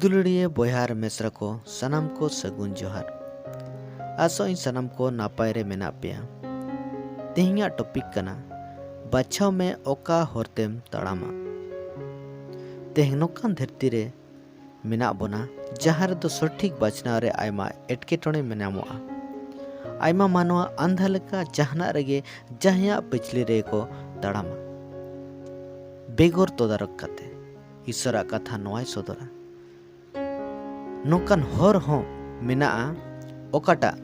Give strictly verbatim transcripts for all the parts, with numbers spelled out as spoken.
ᱫᱩᱞᱟᱹᱲᱤᱭᱟᱹ ᱵᱚᱭᱦᱟ ᱟᱨ ᱢᱤᱥᱨᱟ ᱠᱚ, ᱥᱟᱱᱟᱢ ᱠᱚ ᱥᱟᱹᱜᱩᱱ ᱡᱚᱦᱟᱨ᱾ ᱟᱥᱚᱜ ᱟᱹᱧ ᱥᱟᱱᱟᱢ ᱠᱚ ᱱᱟᱯᱟᱭ ᱨᱮ ᱢᱮᱱᱟᱜ ᱯᱮᱭᱟ᱾ ᱛᱮᱦᱮᱧᱟᱜ ᱴᱚᱯᱤᱠ ᱠᱟᱱᱟ, ᱵᱟᱪᱷᱟᱣ ᱢᱮ ᱚᱠᱟ ᱦᱚᱨ ᱛᱮᱢ ᱛᱟᱲᱟᱢᱟ᱾ ᱛᱮᱦᱮᱧ ᱱᱚᱝᱠᱟᱱ ᱫᱷᱟᱹᱨᱛᱤ ᱨᱮ ᱢᱮᱱᱟᱜ ᱵᱚᱱᱟ, ᱡᱟᱦᱟᱸ ᱨᱮᱫᱚ ᱥᱚᱴᱷᱤᱠ ᱵᱟᱪᱷᱱᱟᱣ ᱨᱮ ᱟᱭᱢᱟ ᱮᱴᱠᱮᱴᱚᱬᱮ ᱧᱟᱢᱚᱜᱼᱟ᱾ ᱟᱭᱢᱟ ᱢᱟᱱᱣᱟ ᱟᱱᱫᱷᱟ ᱞᱮᱠᱟ ᱡᱟᱦᱟᱱᱟᱜ ᱨᱮᱜᱮ ᱡᱟᱦᱟᱸᱭᱟᱜ ᱯᱟᱹᱪᱷᱞᱟᱹ ᱨᱮᱠᱚ ᱛᱟᱲᱟᱢᱟ, ᱵᱮᱜᱚᱨ ᱛᱚᱫᱟᱨᱚᱠ ᱠᱟᱛᱮ᱾ ᱤᱥᱚᱨᱟᱜ ᱠᱟᱛᱷᱟ ᱱᱚᱣᱟᱭ ᱥᱚᱫᱚᱨᱟ, ᱱᱚᱝᱠᱟᱱ ᱦᱚᱨ ᱦᱚᱸ ᱢᱮᱱᱟᱜᱼᱟ, ᱚᱠᱟᱴᱟᱜ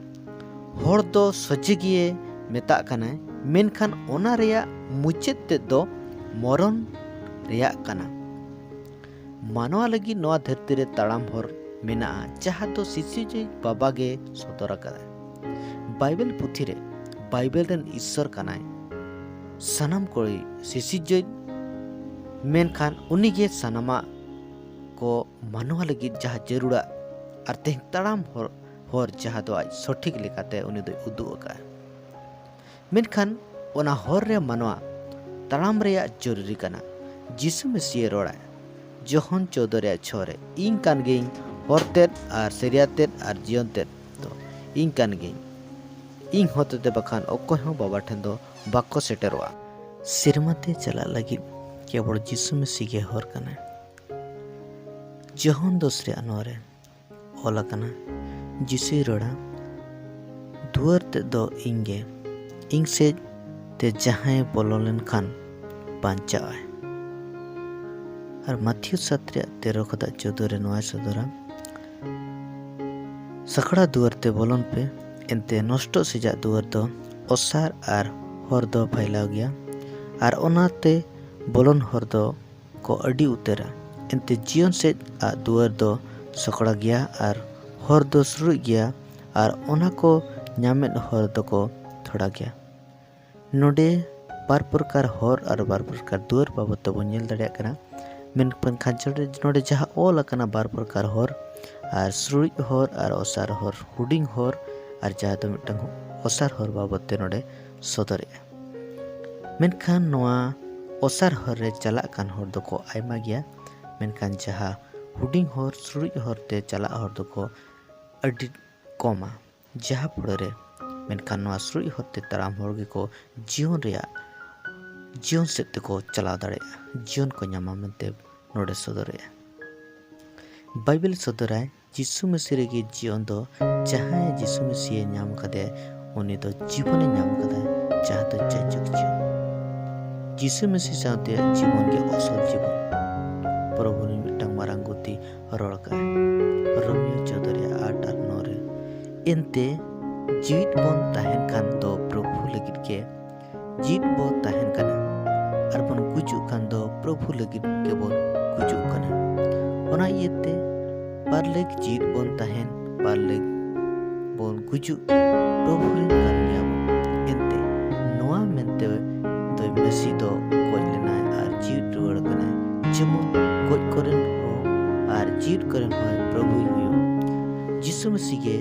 ᱦᱚᱲ ᱫᱚ ᱥᱚᱡᱷᱮ ᱜᱮᱭᱮ ᱢᱮᱛᱟᱜ ᱠᱟᱱᱟᱭ, ᱢᱮᱱᱠᱷᱟᱱ ᱚᱱᱟ ᱨᱮᱭᱟᱜ ᱢᱩᱪᱟᱹᱫ ᱛᱮᱫ ᱫᱚ ᱢᱚᱨᱚᱱ ᱨᱮᱭᱟᱜ ᱠᱟᱱᱟ᱾ ᱢᱟᱱᱣᱟ ᱞᱟᱹᱜᱤᱫ ᱱᱚᱣᱟ ᱫᱷᱟᱹᱨᱛᱤ ᱨᱮ ᱛᱟᱲᱟᱢ ᱦᱚᱨ ᱢᱮᱱᱟᱜᱼᱟ, ᱡᱟᱦᱟᱸ ᱫᱚ ᱥᱤᱥᱤᱨᱡᱟᱹᱣᱤᱡ ᱵᱟᱵᱟ ᱜᱮ ᱥᱚᱫᱚᱨ ᱟᱠᱟᱫᱟᱭ᱾ ᱵᱟᱭᱵᱮᱞ ᱯᱩᱛᱷᱤ ᱨᱮ ᱵᱟᱭᱵᱮᱞ ᱨᱮᱱ ᱤᱥᱥᱚᱨ ᱠᱟᱱᱟᱭ ᱥᱟᱱᱟᱢ ᱠᱚᱭ ᱥᱤᱥᱤᱨᱡᱟᱹᱣᱤᱡ, ᱢᱮᱱᱠᱷᱟᱱ ᱩᱱᱤᱜᱮ ᱥᱟᱱᱟᱢᱟᱜ ᱠᱚ ᱢᱟᱱᱣᱟ ᱞᱟᱹᱜᱤᱫ ᱡᱟᱦᱟᱸ ᱡᱟᱹᱨᱩᱲᱟ ᱟᱨ ᱛᱮᱦᱮᱧ ᱛᱟᱲᱟᱢ ᱦᱚᱨ, ᱦᱚᱨ ᱡᱟᱦᱟᱸ ᱫᱚ ᱟᱡ ᱥᱚᱴᱷᱤᱠ ᱞᱮᱠᱟᱛᱮ ᱩᱱᱤ ᱫᱚᱭ ᱩᱫᱩᱜ ᱟᱠᱟᱫᱼᱟ᱾ ᱢᱮᱱᱠᱷᱟᱱ ᱚᱱᱟ ᱦᱚᱨ ᱨᱮ ᱢᱟᱱᱣᱟ ᱛᱟᱲᱟᱢ ᱨᱮᱭᱟᱜ ᱡᱚᱨᱩᱨᱤ ᱠᱟᱱᱟ᱾ ᱡᱤᱥᱩ ᱢᱮᱥᱤᱭᱮ ᱨᱚᱲᱟᱭ, ᱡᱚᱦᱚᱱ ᱪᱳᱫᱽᱫᱳ ᱨᱮᱭᱟᱜ ᱪᱷᱚ ᱨᱮ, "ᱤᱧ ᱠᱟᱱ ᱜᱤᱭᱟᱹᱧ ᱦᱚᱨ ᱛᱮᱫ ᱟᱨ ᱥᱮᱨᱤᱭᱟ ᱛᱮᱫ ᱟᱨ ᱡᱤᱭᱚᱱ ᱛᱮᱫ ᱫᱚ ᱤᱧ ᱠᱟᱱ ᱜᱤᱭᱟᱹᱧ᱾ ᱤᱧ ᱦᱚᱛᱮᱛᱮ ᱵᱟᱠᱷᱟᱱ ᱚᱠᱚᱭ ᱦᱚᱸ ᱵᱟᱵᱟ ᱴᱷᱮᱱ ᱫᱚ ᱵᱟᱠᱚ ᱥᱮᱴᱮᱨᱚᱜᱼᱟ᱾" ᱥᱮᱨᱢᱟ ᱛᱮ ᱪᱟᱞᱟᱜ ᱞᱟᱹᱜᱤᱫ ᱠᱮᱵᱚᱞ ᱡᱤᱥᱩ ᱢᱮᱥᱤ ᱜᱮ ᱦᱚᱨ ᱠᱟᱱᱟᱭ᱾ ᱡᱚᱦᱚᱱ ᱫᱚᱥ ᱨᱮᱭᱟᱜ ᱱᱚ ᱨᱮ ᱚᱞ ᱟᱠᱟᱱᱟ, ᱡᱤᱥᱩᱭ ᱨᱚᱲᱟ, "ᱫᱩᱣᱟᱹᱨ ᱛᱮᱫ ᱫᱚ ᱤᱧ ᱜᱮ, ᱤᱧ ᱥᱮᱫ ᱛᱮ ᱡᱟᱦᱟᱸᱭ ᱵᱚᱞᱚ ᱞᱮᱱᱠᱷᱟᱱ ᱵᱟᱧᱪᱟᱜᱼᱟᱭ᱾" ᱟᱨ ᱢᱟᱛᱷᱤᱭᱩ ᱥᱟᱛ ᱨᱮᱭᱟᱜ ᱛᱮᱨᱚ ᱠᱷᱚᱱᱟᱜ ᱪᱳᱫᱽᱫᱳ ᱨᱮ ᱱᱚᱣᱟᱭ ᱥᱚᱫᱚᱨᱟ, "ᱥᱟᱠᱲᱟ ᱫᱩᱣᱟᱹᱨ ᱛᱮ ᱵᱚᱞᱚᱱ ᱯᱮ, ᱮᱱᱛᱮ ᱱᱚᱥᱴᱚᱜ ᱥᱮᱡᱟᱜ ᱫᱩᱣᱟᱹᱨ ᱫᱚ ᱚᱥᱟᱨ ᱟᱨ ᱦᱚᱨ ᱫᱚ ᱯᱷᱟᱭᱞᱟᱣ ᱜᱮᱭᱟ, ᱟᱨ ᱚᱱᱟᱛᱮ ᱵᱚᱞᱚᱱ ᱦᱚᱨ ᱫᱚ ᱠᱚ ᱟᱹᱰᱤ ᱩᱛᱟᱹᱨᱟ, ᱮᱱᱛᱮ ᱡᱤᱭᱚᱱ ᱥᱮᱫ ᱟᱜ ᱫᱩᱣᱟᱹᱨ ᱫᱚ ᱥᱚᱠᱲᱟ ᱜᱮᱭᱟ, ᱟᱨ ᱦᱚᱨ ᱫᱚ ᱥᱩᱨᱩᱡ ᱜᱮᱭᱟ, ᱟᱨ ᱚᱱᱟ ᱠᱚ ᱧᱟᱢᱮᱫ ᱦᱚᱲ ᱫᱚᱠᱚ ᱛᱷᱚᱲᱟ ᱜᱮᱭᱟ᱾" ᱱᱚᱰᱮ ᱵᱟᱨ ᱯᱨᱚᱠᱟᱨ ᱦᱚᱨ ᱟᱨ ᱵᱟᱨ ᱯᱨᱚᱠᱟᱨ ᱫᱩᱣᱟᱹᱨ ᱵᱟᱵᱚᱫ ᱛᱮᱵᱚᱱ ᱧᱮᱞ ᱫᱟᱲᱮᱭᱟᱜ ᱠᱟᱱᱟ᱾ ᱢᱮᱱᱠᱷᱟᱱ ᱱᱚᱰᱮ ᱡᱟᱦᱟᱸ ᱚᱞ ᱟᱠᱟᱱᱟ, ᱵᱟᱨ ᱯᱨᱚᱠᱟᱨ ᱦᱚᱨ, ᱟᱨ ᱥᱩᱨᱩᱡ ᱦᱚᱨ ᱟᱨ ᱚᱥᱟᱨ ᱦᱚᱨ, ᱦᱩᱰᱤᱧ ᱦᱚᱨ ᱟᱨ ᱡᱟᱦᱟᱸ ᱫᱚ ᱢᱤᱫᱴᱟᱝ ᱚᱥᱟᱨ ᱦᱚᱨ ᱵᱟᱵᱚᱫ ᱛᱮ ᱱᱚᱰᱮ ᱥᱚᱫᱚᱨᱮᱜᱼᱟ᱾ ᱢᱮᱱᱠᱷᱟᱱ ᱱᱚᱣᱟ ᱚᱥᱟᱨ ᱦᱚᱨ ᱨᱮ ᱪᱟᱞᱟᱜ ᱠᱟᱱ ᱦᱚᱲ ᱫᱚᱠᱚ ᱟᱭᱢᱟ ᱜᱮᱭᱟ, ᱢᱮᱱᱠᱷᱟᱱ ᱡᱟᱦᱟᱸ ᱦᱩᱰᱤᱧ ᱦᱚᱨ, ᱥᱩᱲᱩᱡ ᱦᱚᱨ ᱛᱮ ᱪᱟᱞᱟᱜ ᱦᱚᱲ ᱫᱚᱠᱚ ᱟᱹᱰᱤ ᱠᱚᱢᱟ, ᱡᱟᱦᱟᱸ ᱯᱷᱲᱟᱹ ᱨᱮ, ᱢᱮᱱᱠᱷᱟᱱ ᱱᱚᱣᱟ ᱥᱩᱲᱩᱡ ᱦᱚᱨ ᱛᱮ ᱛᱟᱲᱟᱢ ᱦᱚᱲ ᱜᱮᱠᱚ ᱡᱤᱭᱚᱱ ᱨᱮᱭᱟᱜ, ᱡᱤᱭᱚᱱ ᱥᱮᱫ ᱛᱮᱠᱚ ᱪᱟᱞᱟᱣ ᱫᱟᱲᱮᱭᱟᱜᱼᱟ, ᱡᱤᱭᱚᱱ ᱠᱚ ᱧᱟᱢᱟ ᱢᱮᱱᱛᱮ ᱱᱚᱰᱮ ᱥᱚᱫᱚᱨᱮᱜᱼᱟ᱾ ᱵᱟᱭᱵᱮᱞ ᱥᱚᱫᱚᱨᱟᱭ, ᱡᱤᱥᱩ ᱢᱟᱹᱥᱤ ᱨᱮᱜᱮ ᱡᱤᱭᱚᱱ ᱫᱚ, ᱡᱟᱦᱟᱸᱭ ᱡᱤᱥᱩ ᱢᱟᱹᱥᱤᱭᱮ ᱧᱟᱢ ᱠᱟᱫᱮᱭᱟ, ᱩᱱᱤ ᱫᱚ ᱡᱤᱵᱚᱱᱮ ᱧᱟᱢ ᱠᱟᱫᱟ, ᱡᱟᱦᱟᱸ ᱫᱚ ᱡᱟᱭᱡᱩᱜᱽ ᱡᱤᱭᱚᱱ᱾ ᱡᱤᱥᱩ ᱢᱟᱹᱥᱤ ᱥᱟᱶᱛᱮ ᱡᱤᱵᱚᱱ ᱜᱮ ᱟᱥᱚᱞ ᱡᱤᱵᱚᱱ᱾ ᱯᱨᱚᱵᱷᱩ ᱨᱮᱱ ᱢᱤᱫᱴᱟᱝ ᱢᱟᱨᱟᱝ ᱜᱩᱛᱤ ᱨᱚᱲ ᱠᱟᱜᱼᱟᱭ, ᱨᱳᱢᱤᱭᱳ ᱪᱳᱫᱽᱫᱚ ᱨᱮᱭᱟᱜ ᱟᱴ ᱟᱨ ᱱᱚ ᱨᱮ, ᱮᱱᱛᱮ ᱡᱤᱣᱤᱫ ᱵᱚᱱ ᱛᱟᱦᱮᱱ ᱠᱷᱟᱱ ᱫᱚ ᱯᱨᱚᱵᱷᱩ ᱞᱟᱹᱜᱤᱫ ᱜᱮ ᱡᱤᱣᱤᱫ ᱵᱚ ᱛᱟᱦᱮᱱ ᱠᱟᱱᱟ, ᱟᱨ ᱵᱚᱱ ᱜᱩᱡᱩᱜ ᱠᱷᱟᱱ ᱫᱚ ᱯᱨᱚᱵᱷᱩ ᱞᱟᱹᱜᱤᱫ ᱜᱮᱵᱚᱱ ᱜᱩᱡᱩᱜ ᱠᱟᱱᱟ᱾ ᱚᱱᱟ ᱤᱭᱟᱹᱛᱮ ᱯᱟᱨᱞᱮᱠ ᱡᱤᱣᱤᱫ ᱵᱚᱱ ᱛᱟᱦᱮᱱ, ᱯᱟᱨᱞᱮᱠ ᱵᱚᱱ ᱜᱩᱡᱩᱜ ᱯᱨᱚᱵᱷᱩ ᱨᱮᱱ ᱠᱟᱱ ᱜᱮᱭᱟᱵᱚᱱ᱾ ᱮᱱᱛᱮ ᱱᱚᱣᱟ ᱢᱮᱱᱛᱮ ᱫᱚᱭ ᱢᱟᱹᱥᱤ ᱫᱚ ᱜᱚᱡ ᱞᱮᱱᱟᱭ ᱟᱨ ᱡᱤᱣᱤᱫ ᱨᱩᱣᱟᱹᱲ ᱠᱟᱱᱟᱭ, ᱡᱮᱢᱚᱱ ᱜᱚᱡ ᱠᱚᱨᱮᱱ ᱦᱚᱸ ᱟᱨ ᱡᱤᱣᱤᱫ ᱠᱚᱨᱮᱱ ᱦᱚᱸ ᱯᱨᱚᱵᱷᱩᱭ ᱦᱩᱭᱩᱜᱼᱟ᱾ ᱡᱤᱥᱩ ᱢᱟᱹᱥᱤ ᱜᱮ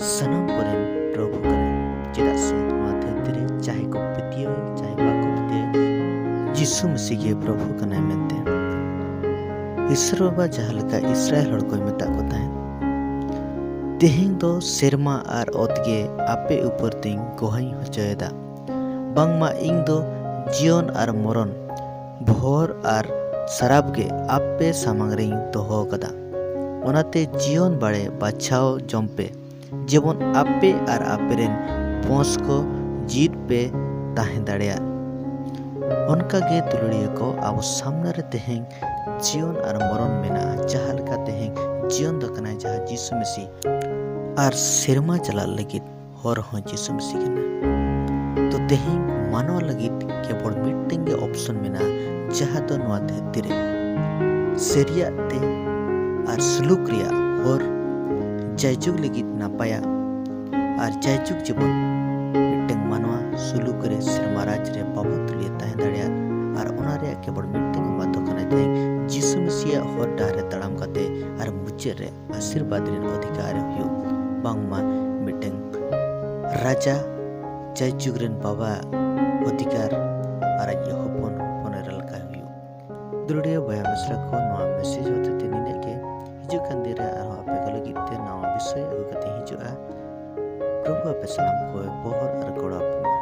ᱥᱟᱱᱟᱢ ᱠᱚᱨᱮᱱ ᱯᱨᱚᱵᱷᱩ ᱠᱟᱱᱟᱭ᱾ ᱪᱮᱫᱟᱜ ᱥᱮ ᱱᱚᱣᱟ ᱫᱷᱟᱹᱨᱛᱤ ᱨᱮ ᱪᱟᱦᱮ ᱠᱚ ᱯᱟᱹᱛᱭᱟᱹᱣ, ᱪᱟᱦᱮ ᱵᱟᱠᱚ ᱯᱟᱹᱛᱭᱟᱹᱣ, ᱡᱤᱥᱩ ᱢᱟᱹᱥᱤ ᱜᱮ ᱯᱨᱚᱵᱷᱩ ᱠᱟᱱᱟᱭ ᱢᱮᱱᱛᱮ᱾ ᱤᱥᱚᱨ ᱵᱟᱵᱟ ᱡᱟᱦᱟᱸ ᱞᱮᱠᱟ ᱤᱥᱨᱟᱭᱮᱞ ᱦᱚᱲ ᱠᱚᱭ ᱢᱮᱛᱟᱜ ᱠᱚ ᱛᱟᱦᱮᱸᱫ, "ᱛᱮᱦᱮᱧ ᱫᱚ ᱥᱮᱨᱢᱟ ᱟᱨ ᱚᱛ ᱜᱮ ᱟᱯᱮ ᱩᱯᱚᱨ ᱛᱤᱧ ᱜᱚᱦᱟᱧ ᱦᱚᱪᱚᱭᱮᱫᱟ, ᱵᱟᱝᱢᱟ ᱤᱧ ᱫᱚ ᱡᱤᱭᱚᱱ ᱟᱨ ᱢᱚᱨᱚᱱ, ᱵᱷᱳᱨ ᱟᱨ ᱥᱟᱨᱟᱯ ᱜᱮ ᱟᱯᱮ ᱥᱟᱢᱟᱝ ᱨᱤᱧ ᱫᱚᱦᱚ ᱟᱠᱟᱫᱟ᱾ ᱚᱱᱟᱛᱮ ᱡᱤᱭᱚᱱ ᱵᱟᱲᱮ ᱵᱟᱪᱷᱟᱣ ᱡᱚᱝ ᱯᱮ, ᱡᱮᱢᱚᱱ ᱟᱯᱮ ᱟᱨ ᱟᱯᱮᱨᱮᱱ ᱵᱚᱸᱥ ᱠᱚ ᱡᱤᱣᱤᱫ ᱯᱮ ᱛᱟᱦᱮᱸ ᱫᱟᱲᱮᱭᱟᱜ᱾" ᱚᱱᱠᱟ ᱜᱮ ᱫᱩᱞᱟᱹᱲᱤᱭᱟᱹ ᱠᱚ, ᱟᱵᱚ ᱥᱟᱢᱱᱟ ᱨᱮ ᱛᱮᱦᱮᱧ ᱡᱤᱭᱚᱱ ᱟᱨ ᱢᱚᱨᱚᱱ ᱢᱮᱱᱟᱜᱼᱟ᱾ ᱡᱟᱦᱟᱸ ᱞᱮᱠᱟ ᱛᱮᱦᱮᱧ ᱡᱤᱭᱚᱱ ᱫᱚ ᱠᱟᱱᱟᱭ ᱡᱟᱦᱟᱸ ᱡᱤᱥᱩ ᱢᱟᱹᱥᱤ, ᱟᱨ ᱥᱮᱨᱢᱟ ᱪᱟᱞᱟᱜ ᱞᱟᱹᱜᱤᱫ ᱦᱚᱨ ᱦᱚᱸ ᱡᱤᱥᱩ ᱢᱟᱹᱥᱤ ᱠᱟᱱᱟ᱾ ᱛᱚ ᱛᱮᱦᱮᱧ ᱢᱟᱱᱣᱟ ᱞᱟᱹᱜᱤᱫ ᱠᱮᱵᱚᱞ ᱢᱤᱫᱴᱟᱝ ᱜᱮ ᱚᱯᱥᱚᱱ ᱢᱮᱱᱟᱜᱼᱟ, ᱡᱟᱦᱟᱸ ᱫᱚ ᱱᱚᱣᱟ ᱫᱷᱟᱹᱨᱛᱤ ᱨᱮ ᱥᱟᱹᱨᱤᱭᱟᱜ ᱛᱮ ᱟᱨ ᱥᱩᱞᱩᱠ ᱨᱮᱭᱟᱜ ᱦᱚᱨ, ᱡᱟᱭᱡᱩᱜᱽ ᱞᱟᱹᱜᱤᱫ ᱱᱟᱯᱟᱭᱟᱜ ᱟᱨ ᱡᱟᱭᱡᱩᱜᱽ ᱡᱤᱵᱚᱱ᱾ ᱢᱤᱫᱴᱟᱝ ᱢᱟᱱᱣᱟ ᱥᱩᱞᱩᱠ ᱨᱮ ᱥᱮᱨᱢᱟ ᱨᱟᱡᱽ ᱨᱮ ᱵᱟᱵᱚᱱ ᱛᱩᱞᱤᱭᱟ ᱛᱟᱦᱮᱸ ᱫᱟᱲᱮᱭᱟᱜ, ᱟᱨ ᱚᱱᱟ ᱨᱮᱭᱟᱜ ᱠᱮᱵᱚᱞ ᱢᱤᱫᱴᱟᱝ ᱢᱟᱫᱽᱫᱷᱚᱢ ᱠᱟᱱᱟ ᱛᱮᱦᱮᱧ ᱡᱤᱥᱩ ᱢᱟᱹᱥᱤᱭᱟᱜ ᱦᱚᱨ ᱰᱟᱦᱟᱨ ᱨᱮ ᱛᱟᱲᱟᱢ ᱠᱟᱛᱮ ᱟᱨ ᱢᱩᱪᱟᱹᱫ ᱨᱮ ᱟᱥᱤᱨᱵᱟᱫᱽ ᱨᱮᱱ ᱚᱫᱷᱤᱠᱟᱨ ᱦᱩᱭᱩᱜ, ᱵᱟᱝᱢᱟ ᱢᱤᱫᱴᱟᱝ ᱨᱟᱡᱟ, ᱡᱟᱭᱡᱩᱜᱽ ᱨᱮᱱ ᱵᱟᱵᱟ ᱚᱫᱷᱤᱠᱟᱨ ᱟᱨ ᱟᱡ ᱦᱚᱯᱚᱱ ᱦᱚᱯᱚᱱ ᱮᱨᱟ ᱞᱮᱠᱟ ᱦᱩᱭᱩᱜ᱾ ᱫᱩᱞᱟᱹᱲᱤᱭᱟᱹ ᱵᱚᱭᱦᱟ ᱢᱤᱥᱨᱟ ᱠᱚ, ᱱᱚᱣᱟ ᱢᱮᱥᱮᱡᱽ ᱦᱚᱛᱮᱛᱮ ᱱᱤᱱᱟᱹᱜ ᱜᱮ᱾ ᱦᱤᱡᱩᱜ ᱠᱟᱱ ᱫᱤᱱ ᱨᱮ ᱟᱨᱦᱚᱸ ᱟᱯᱮ ᱠᱚ ᱞᱟᱹᱜᱤᱫ ᱛᱮ ᱱᱟᱣᱟ ᱵᱤᱥᱚᱭ ᱟᱹᱜᱩ ᱠᱟᱛᱮ ᱦᱤᱡᱩᱜᱼᱟ᱾ ᱯᱨᱚᱵᱷᱩ ᱟᱯᱮ ᱥᱟᱱᱟᱢ ᱠᱚᱭ ᱵᱚᱦᱚᱨ ᱟᱨ ᱜᱚᱲᱚ ᱟᱯᱮ ᱢᱟ᱾